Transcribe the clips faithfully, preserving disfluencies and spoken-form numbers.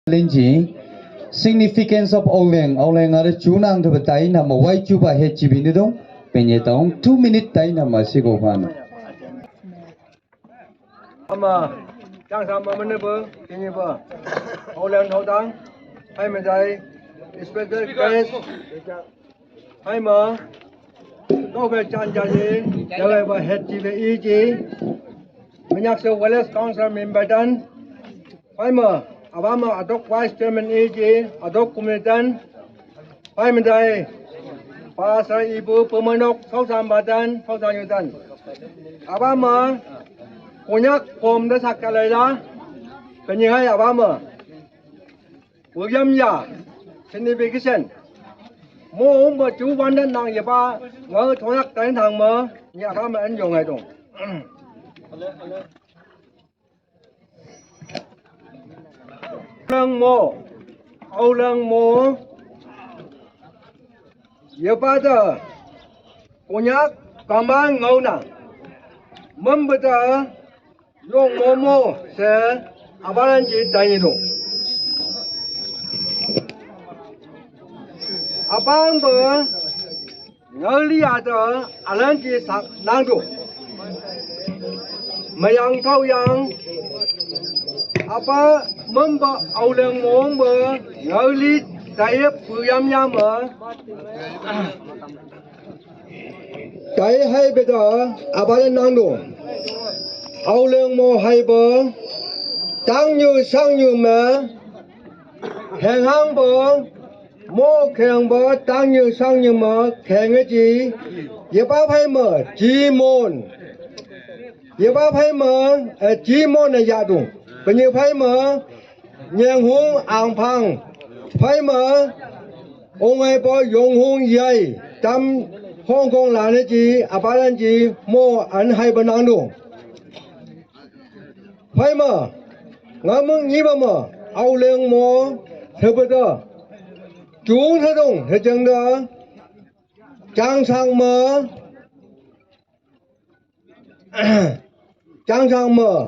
Lenji, significance of Auleng, Auleng are chunang the batai nama wai chuba het chibi nidong, penye taung two minute tai nama sigo pan. Ama, yang sama mana ba, ini ba. Auleng tau tang, hai menjai, special guest, hai ma, kau ke chan jai, jaga ba het chibi iji, menyak se Wales Council member dan, Phaima, abama adok vice chairman iji, adok kumitan. Phaima dai, pastor ibu pemenok, sausan batan, sausan yutan. Abama, Konyak kom da sakalaila, penyihai abama. William ya, sini bikisan. Mo umba chu wandan nang yaba, ngau thoyak tain thang ma, ni abama an yong ai dong. Auleng mo, Auleng mo, yabada, Konyak kaman ngauna, membeda, yong momo se, abalan ji tanyi do. Abang ba, Ngau li ada alan ji sak nang do. Mayang kau yang apa memba Auleng mong ba ngau li dai puyam yam ba. Dai hai beda abal nang do. Auleng mo hai ba tang nyu sang nyu ma heng hang ba Mo kheng ba tang nyu sang nyu ma kheng e ji. Ye ba phai ma ji mon. Ye ba phai ma e ji mon e ya dung. Pe nyu phai ma nyeng hung ang phang. Phai ma ong ai ba yong hung yai. Tam Hong Kong la ne ji a ba lan ji mo an hai ba nang dung. Phai ma, nga mung nyi ba ma, Auleng mo, he ba da. Jung he dong, he jang da. Jang sang ma. Jang sang ma.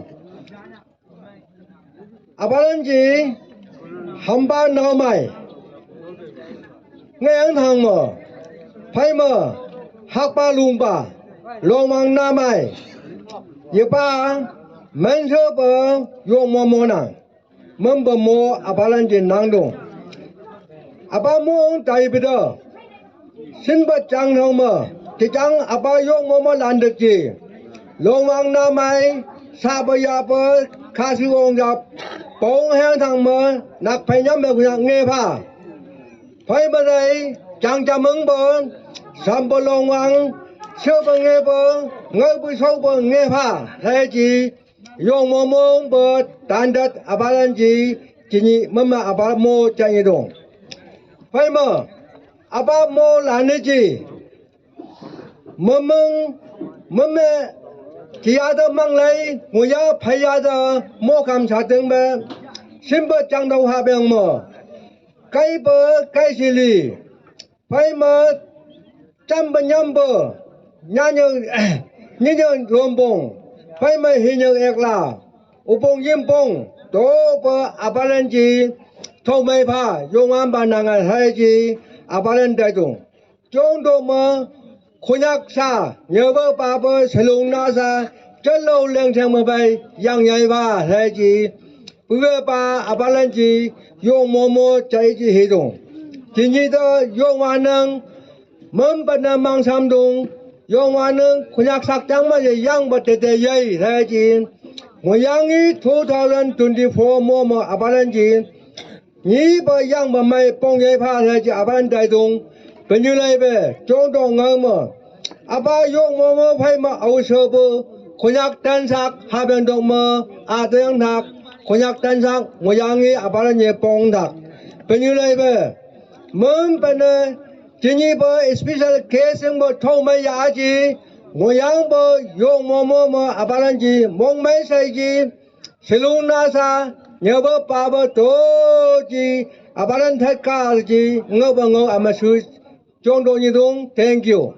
A ba lan ji, ham ba nau mai. Nge ang thang ma. Phai ma, hak ba lung ba. Long mang na mai. Ye ba, men se ba, yong mo mo nang. Mem ba mo a ba lan ji nang dong. A ba mo ong tai bi da. Sin ba jang thang ma. Ti jang a ba yong mo mo lan de ji. Long wang na mai. Sa ba ya ba. Ka si wong ya. Pong hang thang ma. Nak phai nyam ba ku ya nge pha. Phai ma dai. Jang jam meng ba. Sam ba long wang. Sio ba nge ba. Ngai bu so ba nge pha. Hai ji. Yong mo mo ba tan dat a ba lan ji, ji ni ma ma a ba mo cha ni dong. Phai ma, a ba mo la ne ji. Ma meng, ma me, ji ya da mang lai, mo ya phai ya da, mo kam sa teng ba. Sim ba jang dau ha beng mo. Kai ba, kai si li. Phai ma, cham ba nyam ba, nya nyang, nyi nyang lom bong. Phai ma hi nyang ek la, u bong yim bong. To ba a ba lan ji, thau mai pha, yong an ba nang a hai ji, a ba lan dai dung. Jong do ma, khunyak sa, nyo ba ba ba, selung na sa, chen lo leng chang ma bai, yang yai ba, hai ji. Pu ba ba, a ba lan ji, yong mo mo, chai ji hi dung. Ji ni da, yong wa nang, Mem ba na mang sam dung, yong wa nang, khunyak sak chang ma ye yang ba te te ye, hai ji. Mo yang i two thousand twenty-four mo mo a ba lan ji. Ni ba yang ba mai pong ye pha, hai ji a ba lan dai dung. Pe nyu lai be, jong dong ngau ma. A ba yong mo mo phai ma au se bu. Khunyak tan sak, ha ben dong ma. A te yang nak. Khunyak tan sak, mo yang i a ba lan ye pong dak. Pe nyu lai be. Mem ba na, ji ni ba special case yang ba thau mai ya ji, mo yang ba yong mo mo ma a ba lan ji, mong mai sai ji, selung na sa, nya ba pa ba to ji, a ba lan thai ka ji, ngau ba ngau a ma su, jong do ni dung, thank you.